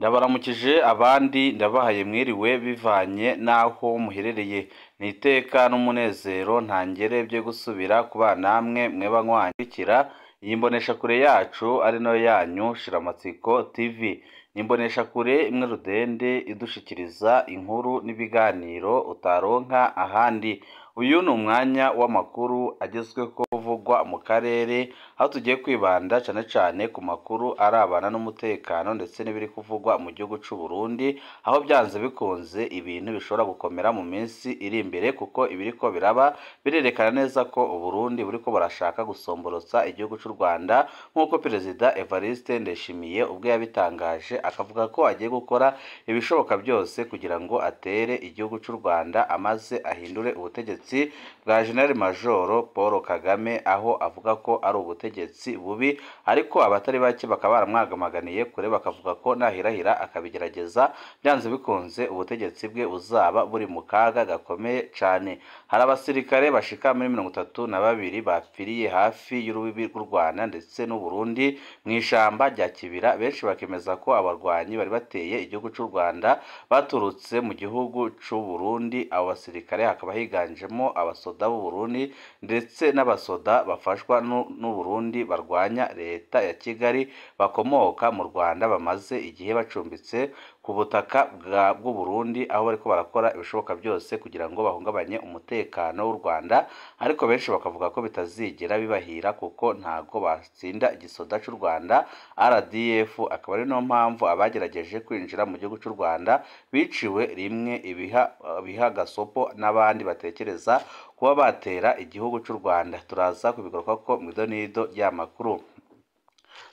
Ndabaramukije abandi ndabahaye mwiriwe bivanye n'aho muherereye, ni iteka n'umunezero ntangere byo gusubira kubana namwe mweba nkwandikira iyi mboneshakure yacu ari nayo yanyu Shiramatsiko TV. Ni imboneshakure imwe rudende idushikiriza inkuru n'ibiganiro utaronka ahandi. Uyu ni umwanya w'amakuru agezweho uvugwa mu karere, aho tugiye kwibanda cane cane ku makuru arabana n'umutekano ndetse n'ibiri kuvugwa mu gihugu c'u Burundi, aho byanze bikunze ibintu bishobora gukomera mu minsi iri imbere, kuko ibiriko biraba birerekana neza ko Uburundi buriko burashaka gusomborotsa igihugu c'u Rwanda, nk'uko Perezida Evariste Ndayishimiye ubwe yabitangaje, akavuga ko agiye gukora ibishoboka byose kugira ngo atere igihugu c'u Rwanda amaze ahindure ubutegetsi bwa General Major Paul Kagame, aho avuga ko ari ubutegetsi bubi, ariko abatari bake bakaba baramwagamaganiye kure, bakavuga ko nahirahira akabigerageza byanze bikunze ubutegetsi bwe buzaba buri mu kaga gakomeye cane. Hari abasirikare bashika muri 32 bapfiriye hafi y'urubibi rw'u Rwanda ndetse n'u Burundi mu ishamba rya Kibira, benshi bakemeza ko abarwanyi bari bateye igihugu c'u Rwanda baturutse mu gihugu c'u Burundi. Abo basirikare hakaba higanjemo abasoda b'u Burundi ndetse n'abasoda bafashwa n'u Burundi barwanya leta ya Kigali bakomoka mu Rwanda, bamaze igihe bacumbitse ku butaka bw'u Burundi, aho bariko barakora ibishoboka byose kugira ngo bahungabanye umutekano w'u Rwanda, ariko benshi bakavuga ko bitazigera bibahira kuko ntago batsinda igisoda c'u Rwanda RDF. Akaba ari niyo mpamvu abagerageje kwinjira mu gihugu c'u Rwanda biciwe rimwe ibiha gasopo n'abandi batekereza kuba batera igihugu c'u Rwanda. Turaza kubigaruka ko mw'idonido ry'amakuru.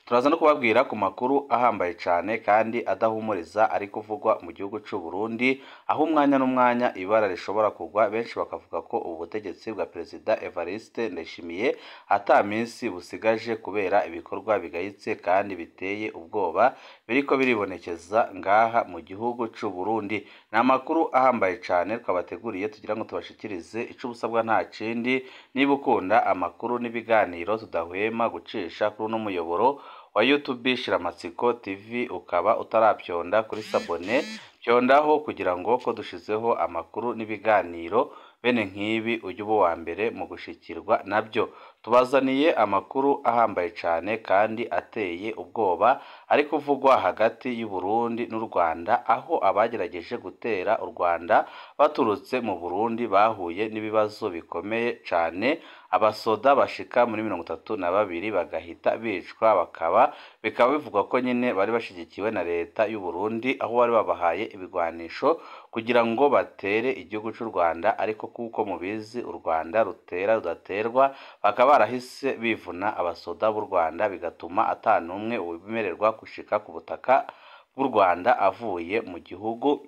Turaza no kubabwira ku makuru ahambaye cane kandi adahumuriza ari kuvugwa mu gihugu c'u Burundi, aho umwanya n'umwanya ibara rishobora kugwa, benshi bakavuga ko ubu butegetsi bwa Perezida Evariste Ndayishimiye ata minsi busigaje kubera ibikorwa bigayitse kandi biteye ubwoba biriko biribonekeza ngaha mu gihugu c'u Burundi. Ni amakuru ahambaye cane twabateguriye tugira ngo tubashikirize. Ico ubusabwa nta kindi, niba ukunda amakuru n'ibiganiro tudahwema gucisha kuri uno muyoboro wa YouTube Shiramatsiko TV, ukaba utarapyonda kuri sabone, pyondaho kugira ngo ko dushizeho amakuru n'ibiganiro bene nk'ibi ujye uba uwa mbere mu gushikirwa nabyo. Tubazaniye amakuru ahambaye cane kandi ateye ubwoba ari kuvugwa hagati y'u Burundi n'u Rwanda, aho abagerageje gutera u Rwanda baturutse mu Burundi bahuye n'ibibazo bikomeye cane, abasoda bashika muri 32 bagahita bicwa, bikaba bivugwa ko nyine bari bashigikiwe na leta y'u Burundi, aho bari babahaye ibigwanisho kugira ngo batere igihugu c'u Rwanda, ariko kuko mubizi u Rwanda rutera rudaterwa, bakaba barahise bivuna abasoda b'u Rwanda, bigatuma ata n'umwe wemererwa gushika ku butaka bw'u Rwanda avuye mu gihugu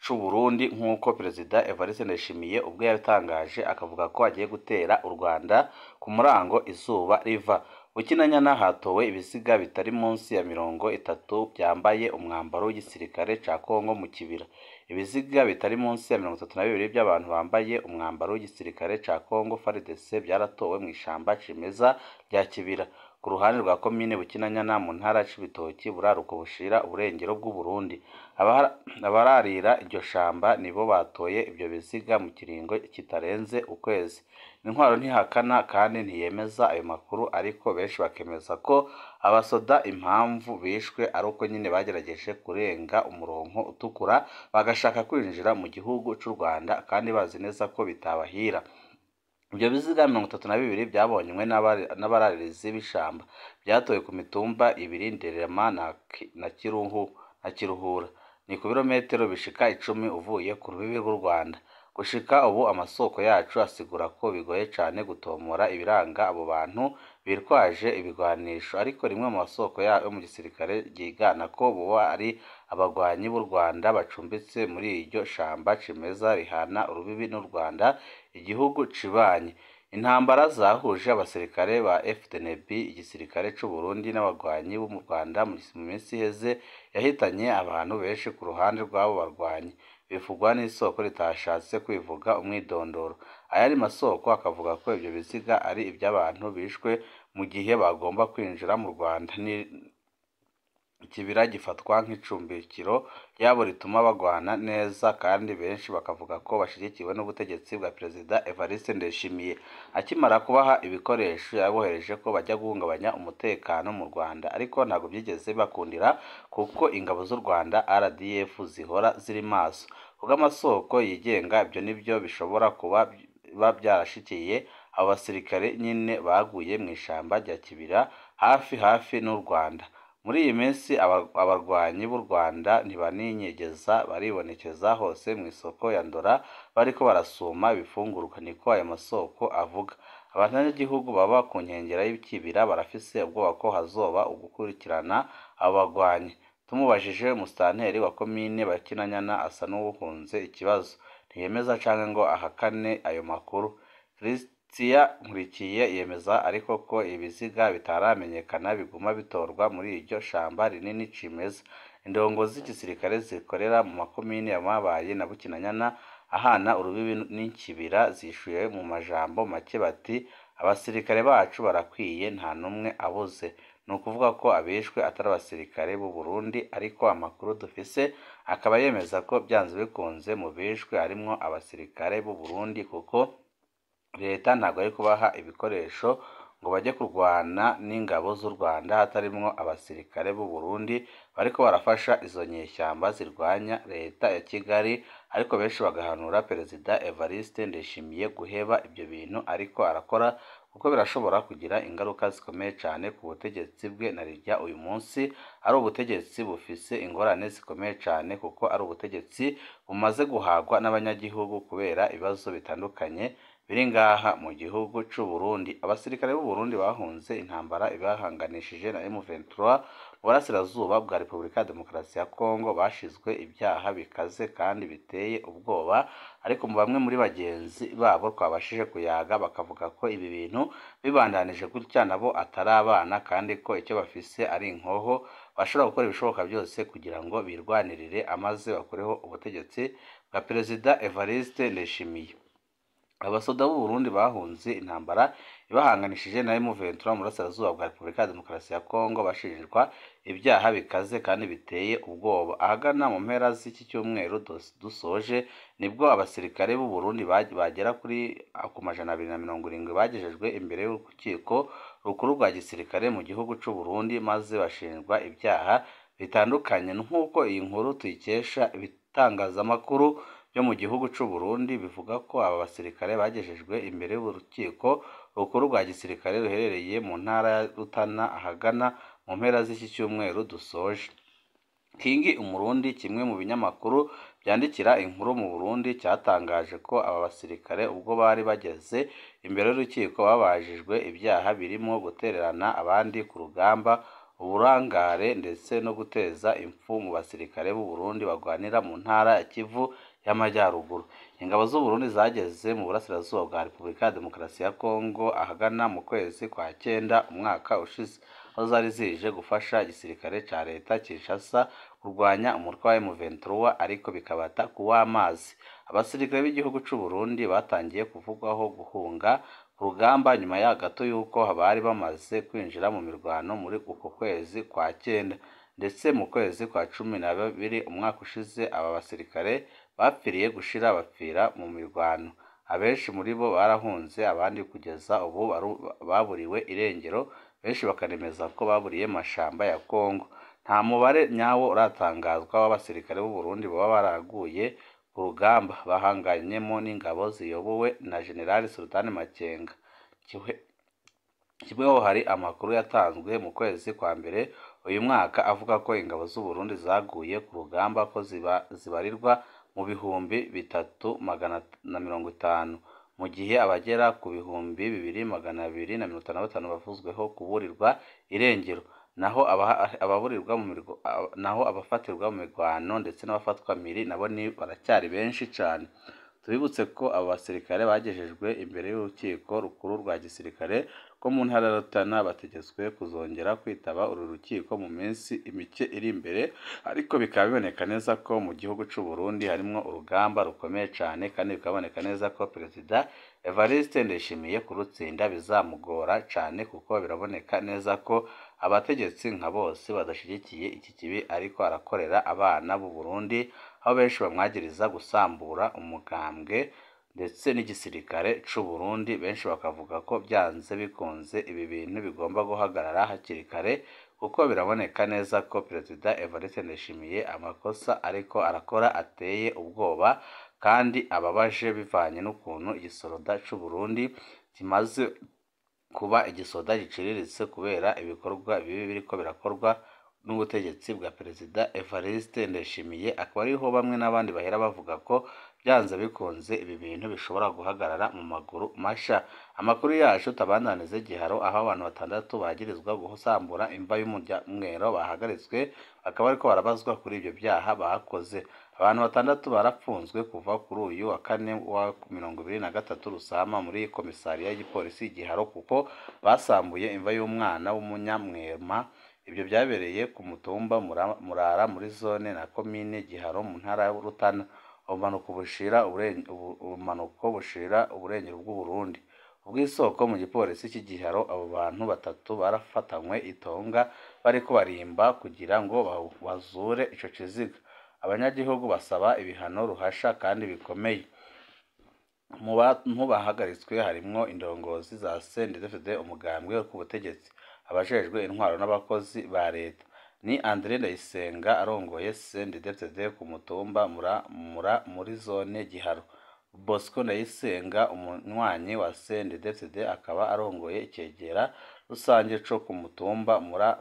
c'u Burundi, nk'uko Perezida Evariste Ndayishimiye ubwe yabitangaje, akavuga ko agiye gutera u Rwanda ku murango izuba riva. Bukinanyana hatowe ibiziga bitari munsi ya 30 byambaye umwambaro w'igisirikare ca Kongo mu Kibira. Ibiziga bitari munsi ya 32 by'abantu bambaye umwambaro w'igisirikare ca Kongo FARDC byaratowe mu ishamba cimeza rya Kibira, ku ruhande rwa komine Bukinanyana mu ntara Cibitoki, buraruko bushira uburengero bw'u Burundi. Abararira iryo shamba nibo batoye ibyo biziga mu kiringo kitarenze ukwezi. Intwaro ntihakana kandi ntiyemeza ayo makuru, ariko benshi bakemeza ko abasoda impamvu bishwe ari uko nyine bagerageje kurenga umurongo utukura bagashaka kwinjira mu gihugu c'u Rwanda kandi bazi neza ko bitabahira. Ibyo biziga 32 byabonywe n'abararirizi b'ishamba, byatowe ku mitumba ibiri Nderema na Kiruhura, ni ku birometero bishika 10 uvuye ku rubibi rw'u Rwanda. Gushika ubu amasoko yacu asigura ko bigoye cane gutomora ibiranga abo bantu bitwaje ibigwanisho, ariko rimwe mu masoko yo mu gisirikare ryigana ko boba ari abagwanyi b'u Rwanda bacumbitse muri iryo shamba cimeza rihana urubibi n'u Rwanda, igihugu cibanyi. Intambara zahuje abasirikare ba FDNB, igisirikare c'u Burundi n'abagwanyi bo mu Rwanda mu minsi iheze yahitanye abantu benshi ku ruhande rw'abo barwanyi, bivugwa n'isoko ritashatse kwivuga umwidondoro. Ayandi masoko akavuga ko ibyo biziga ari iby'abantu bishwe mu gihe bagomba kwinjira mu Rwanda. Ikibira gifatwa nk'icumbikiro ryabo rituma bagwana neza, kandi benshi bakavuga ko bashyigikiwe n'ubutegetsi bwa Perezida Evariste Ndayishimiye. Akimara kubaha ibikoresho yabohereje ko bajya guhungabanya umutekano mu Rwanda, ariko ntabwo byigeze bibakundira kuko ingabo z'u Rwanda RDF zihora ziri maso. Kubw'amasoko yigenga, ibyo nibyo bishobora kuba byarashikiye abo basirikare nyine baguye mu ishyamba rya Kibira hafi n'u Rwanda. Muri iyi minsi abarwanyi b'u Rwanda ntibaninyegeza, baribonekeza hose mu isoko ya Ndora bariko barasuma ibifungurwa, niko ayo masoko avuga. Abanyagihugu baba ku nkengera y'ikibira barafise ubwoba ko hazoba ugukurikirana abo bagwanyi. Tumubajije, umusitanteri wa komine Bakinanyana asa n'uwuhunze ikibazo, ntiyemeza canke ngo ahakane ayo makuru. Christian Nkurikiye yemeza ariko ko ibiziga bitaramenyekana biguma bitorwa muri iryo shamba rinini cimeza. Indongozi z'igisirikare zikorera mu makomine ya Mabayi na Bukinanyana ahana urubibi n'ikibira zishuye mu majambo make bati: "Abasirikare bacu barakwiye, nta n'umwe abuze." Ni ukuvuga ko abishwe atari abasirikare b'u Burundi, ariko amakuru dufise akaba yemeza ko byanze bikunze mu bishwe harimwo abasirikare b'u Burundi, kuko leta ntabwo ari kubaha ibikoresho ngo bajye kurwana n'ingabo z'u Rwanda hatarimwo abasirikare b'u Burundi bariko barafasha izo nyeshyamba zirwanya leta ya Kigali. Ariko benshi bagahanura Perezida Evariste Ndayishimiye guheba ibyo bintu ariko arakora, kuko birashobora kugira ingaruka zikomeye cyane ku butegetsi bwe, na rirya uyu munsi ari ubutegetsi bufise ingorane zikomeye cyane, kuko ari ubutegetsi bumaze guhagwa n'abanyagihugu kubera ibibazo bitandukanye biri ngaha mu gihugu c'u Burundi. Abasirikare b'u Burundi bahunze intambara ibahanganishije na M23 mu burasirazuba bwa Repubulika ya Demokarasi ya Kongo bashizwe ibyaha bikaze kandi biteye ubwoba, ariko mu bamwe muri bagenzi babo twabashije kuyaga bakavuga ko ibi bintu bibandanije gutya nabo atari abana, kandi ko icyo bafise ari inkoho, bashobora gukora ibishoboka byose kugira ngo birwanirire amaze bakureho ubutegetsi bwa Perezida Evariste Ndayishimiye. Abasoda b'u Burundi bahunze intambara ibahanganishije na M23 mu burasirazuba bwa Repubulika ya Demokarasi ya Kongo bashinjwa ibyaha bikaze kandi biteye ubwoba. Ahagana mu mpera z'iki cyumweru dusoje nibwo abasirikare b'u Burundi bagera kuri ku 270 bagejejwe imbere y'urukiko rukuru rwa gisirikare mu gihugu c'u Burundi, maze bashinjwa ibyaha bitandukanye. Nk'uko iyi nkuru tuyikesha ibitangazamakuru byo mu gihugu c'u Burundi, bivuga ko aba basirikare bagejejwe imbere y'urukiko rukuru rwa gisirikare ruherereye mu ntara ya Rutana ahagana mu mpera z'iki cyumweru dusoje. Kingi Umurundi, kimwe mu binyamakuru byandikira inkuru mu Burundi, cyatangaje ko aba basirikare ubwo bari bageze imbere y'urukiko babajijwe ibyaha birimo gutererana abandi ku rugamba, uburangare ndetse no guteza impfu mu basirikare b'u Burundi barwanira mu ntara ya Kivu y'Amajyaruguru. Ingabo z'u Burundi zageze mu burasirazuba bwa Repubulika ya Demokarasi ya Kongo ahagana mu kwezi kwa cyenda umwaka ushize, aho zari zije gufasha igisirikare ca leta Kinshasa kurwanya umutwe wa M23, ariko bikabata kuw'amazi. Abasirikare b'igihugu c'u Burundi batangiye kuvugwaho guhunga ku rugamba nyuma ya gato y'uko bari bamaze kwinjira mu mirwano muri uko kwezi kwa cyenda, ndetse mu kwezi kwa 12 umwaka ushize aba basirikare bapfiriye gushira bapfira mu mirwano. Abenshi muri bo barahunze, abandi kugeza ubu baburiwe irengero, benshi bakanemeza ko baburiye mashamba ya Kongo. Nta mubare nyawo uratangazwa w'abasirikare b'u Burundi baba baraguye ku rugamba bahanganyemo n'ingabo ziyobowe na General Sultan Makenga. Kimweho hari amakuru yatanzwe mu kwezi kwa mbere uyu mwaka avuga ko ingabo z'u Burundi zaguye ku rugamba ko zibarirwa mu 3450, mu gihe abagera ku 2255 bavuzweho kuburirwa irengero. Naho ababurirwa mu naho abafatirwa mu mirwano ndetse n'abafatwa mpiri nabo ni baracyari benshi cyane. Tubibutse ko abo basirikare bagejejwe imbere y'urukiko rukuru rwa gisirikare rwo mu ntara ya Rutana bategetswe kuzongera kwitaba uru rukiko mu minsi mike iri imbere, ariko bikaba biboneka neza ko mu gihugu c'u Burundi harimwo urugamba rukomeye cyane, kandi bikaboneka neza ko Perezida Evariste Ndayishimiye kurutsinda bizamugora cyane, kuko biraboneka neza ko abategetsi nka bose badashigikiye iki kibi ariko arakorera abana b'u Burundi, aho benshi bamwagiriza gusambura umugambwe ndetse n'igisirikare c'u Burundi. Benshi bakavuga ko byanze bikunze ibi bintu bigomba guhagarara hakiri kare, kuko biraboneka neza ko Perezida Evariste Ndayishimiye amakosa ariko arakora ateye ubwoba kandi ababaje, bivanye n'ukuntu igisoda c'u Burundi kimaze kuba igisoda giciriritse kubera ibikorwa bibi biriko birakorwa n'ubutegetsi bwa Perezida Evariste Ndayishimiye. Akaba ariho bamwe n'abandi bahera bavuga ko byanze bikunze ibi bintu bishobora guhagarara mu maguru masha. Amakuru yacu tabandanize Giharo, aho abantu 6 bagirizwa gusambura imva y'umunyamwero bahagaritswe, bakaba ariko barabazwa kuri ibyo byaha bakoze. Abantu 6 barapfunzwe kuva kuri uyu wa kane wa 23 Rusama muri komisariya y'igipolisi Giharo, kuko basambuye imva y'umwana w'umunyamwema. Ibyo byabereye ku mutumba Murara muri zone na komine Giharo mu ntara ya Rutana, ubumanuko bushira uburengero bw'u Burundi. Ubw'isoko mu gipolisi cy'Igiharo, abo bantu 3 barafatanywe itonga bariko barimba kugira ngo bazure ico kiziga. Abanyagihugu basaba ibihano ruhasha kandi bikomeye. Mu bantu bahagaritswe harimwo indongozi za CNDD-FDD, umugambwe ku butegetsi, abajejwe intwaro n'abakozi ba leta. Ni André Ndayisenga arongoye CNDD-FDD ku mutumba Mura muri zone Giharo, Bosco Ndayisenga umunywanyi wa CNDD-FDD akaba arongoye icegera rusange co ku mutumba Mura.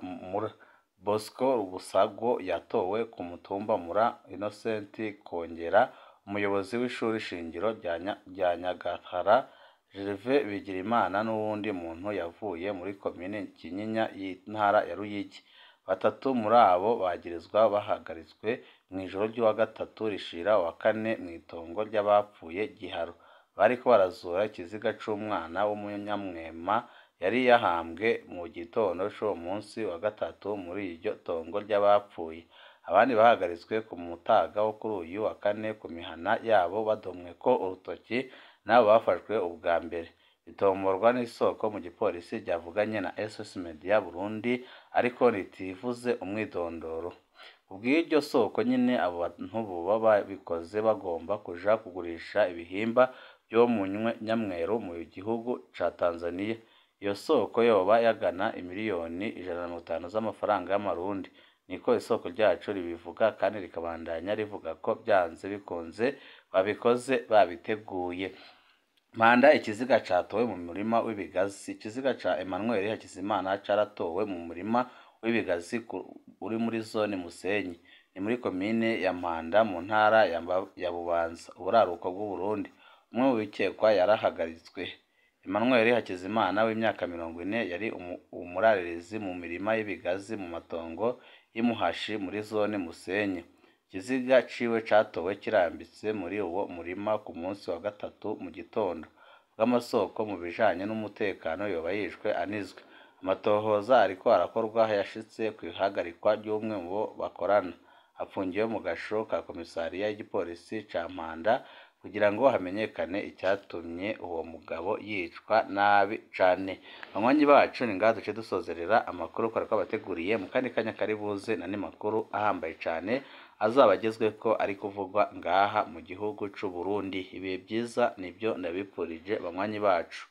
Bosco Busago yatowe ku mutumba Mura. Innocent Kongera umuyobozi w'ishuri shingiro rya Nyagatara, Gervais Bigirimana n'uwundi muntu yavuye muri komine Kinyinya y'intara ya Ruyigi. 3 muri abo bagirizwa bahagaritswe mw'ijoro ry'uwa gatatu rishira uwa kane mw'itongo ry'abapfuye Giharo, bariko barazura ikiziga c'umwana w'umunyamwema yari yahambwe mu gitondo c'uwo munsi wa gatatu muri iryo tongo ry'abapfuye. Abandi bahagaritswe ku mutaga wo kuri uyu wa kane ku mihana yabo badomweko urutoki, nabo bafashwe ubwa mbere. Bitomborwa n'isoko mu gipolisi ryavuganye na SOS Media Burundi, ariko ritivuze umwidondoro. Kubw'iryo soko nyine, abo bantu boba babikoze bagomba kuja kugurisha ibihimba vyo mu Nyamweru mu gihugu ca Tanzania. Iyo soko yoba yagana imiliyoni 150 z'amafaranga y'amarundi, niko isoko ryacu ribivuga, kandi rikabandanya rivuga ko byanze bikunze babikoze babiteguye. Mpanda ikiziga catowe mu murima w'ibigazi. Ikiziga ca Emmanuel Hakizimana caratowe mu murima w'ibigazi uri muri zone Musenyi, ni muri komine ya Mpanda mu ntara ya Bubanza, uburaruko bw'u Burundi. Umwe mu bikekwa yarahagaritswe. Emmanuel Hakizimana w'imyaka 40 yari umuraririzi mu mirima y'ibigazi mu matongo y'Imuhashi muri zone Musenyi. Ikiziga ciwe catowe kirambitse muri uwo murima ku munsi wa gatatu mu gitondo. Bw'amasoko mu bijanye n'umutekano yoba yishwe anizwe. Amatohoza ariko arakorwa yashitse kw'ihagarikwa ry'umwe mu bo bakorana, afungiwe mu gasho ka komisariya y'igipolisi ca Mpanda kugira ngo hamenyekane icyatumye uwo mugabo yicwa nabi cane. Banywanyi bacu, ni ngaha duce dusozerera amakuru twari twabateguriye. Mu kandi kanya kari buze n'andi makuru ahambaye cane azaba agezweko ari kuvugwa ngaha mu gihugu c'u Burundi. Ibihe byiza nibyo ndabipfurije banywanyi bacu.